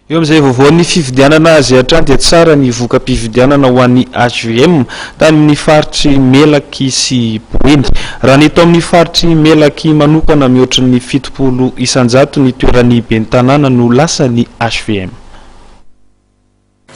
Eo amin'izay vaovaon'ny fifidianana azy hatrany dia tsara ny voka-pifidianana ho an'ny hvm tany amin'ny faritry Melaky sy Boeny. Raha ny eto amin'ny faritry Melaky manokana mihoatry ny 70% ny toeran'ny ben'ny tanàna no lasan'ny hvm.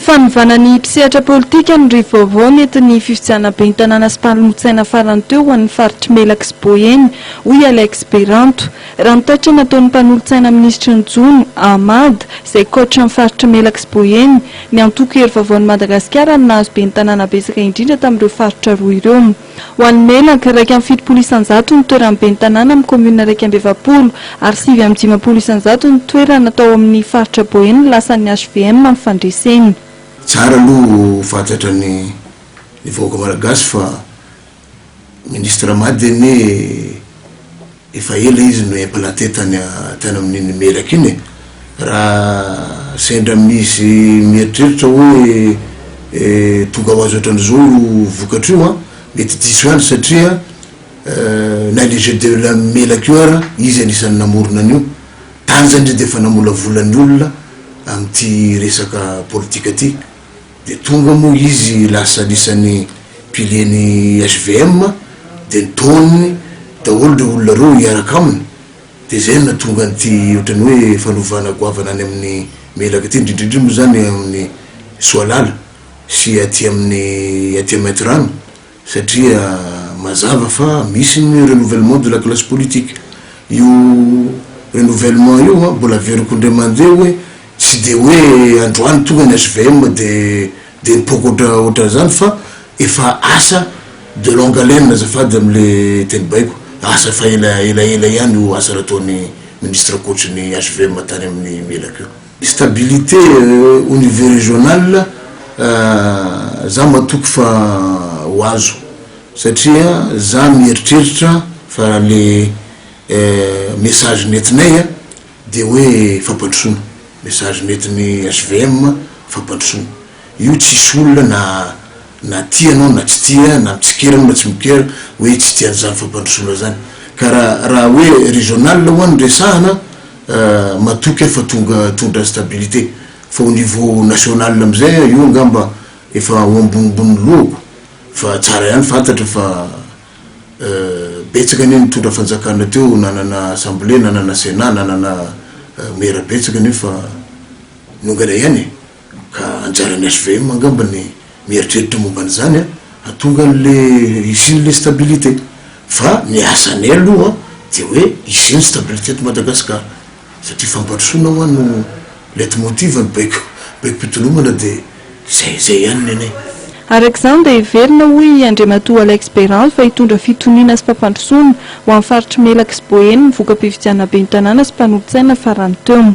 Fanovana ny mpisehatra politika no rivo-baovao nentin'ny fifidianana ben'ny tanàna sy mpanolotsaina farany teo ho an'ny faritry Melaky sy Boeny, hoy Alex Beranto. Raha ny tatitra nataon'ny mpanolotsaina minisitry ny jono, Ahmad, izay coach ny faritry Melaky sy Boeny, ny antoko Hery Vaovaon'i Madagasikara no nahazo ben'ny tanàna betsaka indrindra tamin'ireo faritra roa ireo. Ho an'i Melaky, 71% ny toeran'ny ben'ny tanàna amin'ny kaominina 41 ary 59% ny toerana tao amin'ny faritra Boeny lasan'ny hvm amin'ny fandreseny. Tsara aloha ho fantatra ny ny vahoaka malagasy fa ministre Mady anie Efa ela izy no implanté tany tany amin'iny Melaky iny e! Raha sendra misy mieritreritra hoe tonga ho azy ohatran'izao io vokatra io an, mety diso ihany satria na le jeu de la Melaky io ara izy anisan'ny namorona an'io, tany zany izy de efa namolavola ny olona amin'ity resaka politika ty. Dia tonga moa izy lasa anisan'ny pilier ny hvm dia nitaoniny daholo ireo olona ireo hiaraka aminy dia izay no nahatonga an'ity ohatran'ny hoe fanovana goavana any amin'ny Melaky aty indrindra indrindra moa izany amin'ny Soalala sy aty amin'ny aty Maintirano satria mazava fa misy ny renouvellement de la classe politique. Io renouvellement io an, mbola averiko indray mandeha hoe tsy dia hoe androany tonga ny hvm dia dia nipoaka ohatra ohatran'izany fa efa asa de longue haleine azafady amin'le teny baiko, asa efa ela elaela ihany io asa nataon'ny ministre coach ny hvm tany amin'ny Melaky io. Stabilité au niveau régional za matoky fa ho azo satria za mieritreritra fa le message nentinay de hoe fampandrosoana, message nentin'ny hvm fampandrosoana, io tsisy olona na na tia anao na tsy tia na mitsikera anao na tsy mikera hoe tsy tia an'izany fampandrosoana zany ka raha raha hoe régional ho'a no resahana Matoky aho fa tonga hitondra stabilité fa au niveau national amizay io angamba efa ho ambonimbony lohako fa tsara ihany fantatra fa betsaka anie nitondra fanjakana teo nanana assemblée nanana sénat nanana maire betsaka nefa niongana ihany e. Ka anjaran'ny hvm angamba ny mieritreritra momba an'izany an, hahatonga an'le hisian'le stabilité. Fa ny asanay aloha dia hoe hisian'ny stabilité eto Madagascar. Satria fampandrosoana hoa no leitmotiv ny baiko baikom-pitolomana dia zay zay ihany ny anay. Araka izany dia heverina hoy Andriamatoa Alex Berano fa hitondra fitoniana sy fampandrosoana ho an'ny faritr'i Melaky sy Boeny ny voka-pifidianana ben'ny tanàna sy mpanolotsaina farany teo.